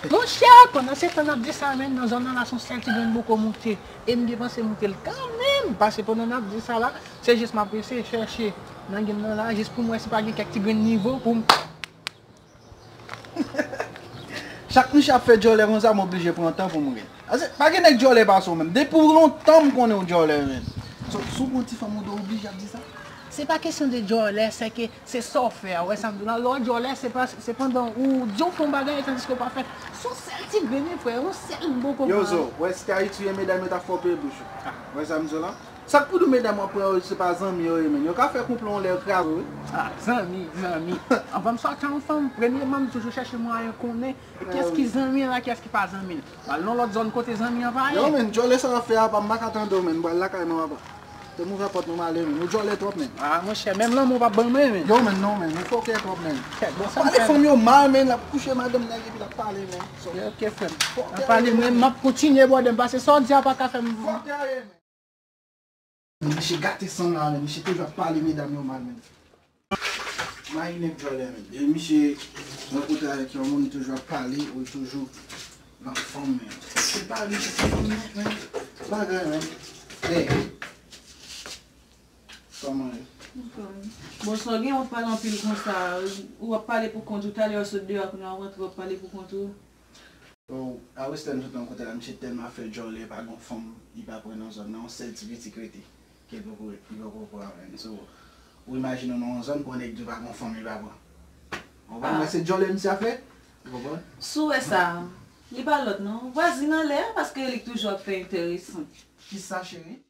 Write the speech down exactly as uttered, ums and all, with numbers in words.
Monchè, pandan se tan n ap di sa menm, nan zòn nan la se yon sèl ti grenn boko moute. E m gen panse moute l kanmenm, paske pandan n ap di sa la, se jis m ap eseye chèche nan game nan la, jis pou m wè si pa gen kèk ti grenn nivo pou m. Chak misye ap fè djòlè konsa, m oblije pran tan pou m ri. Ase, pa gen nèg djòlè pase w menm. Depi lontan m konnen w djòlè menm. So, si w gon ti fanm ou dwe oblije ap di sa? Se pa kesyon de djòlè, se ke se sa w fè a. Ou wè sa m di w la? Lè w djòlè, se pa, se pandan ou di w fè yon bagay, tandiske w pa fè l. Se yon sèl ti grenn, frè, yon sèl boko. Yo, Zo, w wè si te Ayiti w ye, medam yo t ap fè w peye bouch ou. W wè sa m di w la? Sa k pou di medam w ap pran yo, se pa zanmi yo ye, menn. Yo ka fè konplo yon lè yo kraze w, wi. Ah, zanmi, zanmi. Anvan m sòti a yon fanm, premyeman, m toujou chèche mwayen konnen kiyès ki zanmi an ak kiyès ki pa zanmi l. M al nan lòt zòn kote zanmi an pa ye. Yo, menn, djòlè sa w ap fè a, pa m pa ka tande w, menn. M pral lakay mwen, papa. Te m ouvè pòt nou m ale, menn. Ou djòlè twòp, menn. Ah, monchè, menm lanmou w p ap ban m, menn. Yo, menn, non, menn. Ou fòkè twòp, menn. Kèt, bon, sa m fè, menn. Pale fanm yo mal, menn. L ap kouche madanm nèg epi l ap pale, menn. Ok, frè m. N ap pale, mwen, m ap kontinye bòdè m, paske sa w di a pa ka fè m. Fòkè a ye, menn. Misye gate san la, menn. Misye toujou ap pale medam yo mal, menn. Mayi nèg djòlè, menn. E misye rankontre avèk yon moun, li toujou ap pale, ou li toujou nan fanm, menn. Se pa misye, se fanm nèt, menn. Bagay, menn. Ey. Kòman ye? Bon, sa w gen w ap pale anpil konsa, ou ap pale pou kont ou, talè w sot deyò a, kounye a w rantre w ap pale pou kont ou. Bon, a Western sot nan kote la, misye tèlman ap fè djòlè, pa gon fanm li pa pran nan zòn nan, yon sèl ti piti k rete ke l poko, li poko pran, menn. So, ou imajine w nan yon zòn pou yon nèg di w pa gon fanm li pa pran. Ou konprann? Men se djòlè misye ap fè. Ou konprann? Si w wè sa, li pa lòt non, vwazin anlè a, paske li k toujou ap fè enteresan. Kisa, cheri?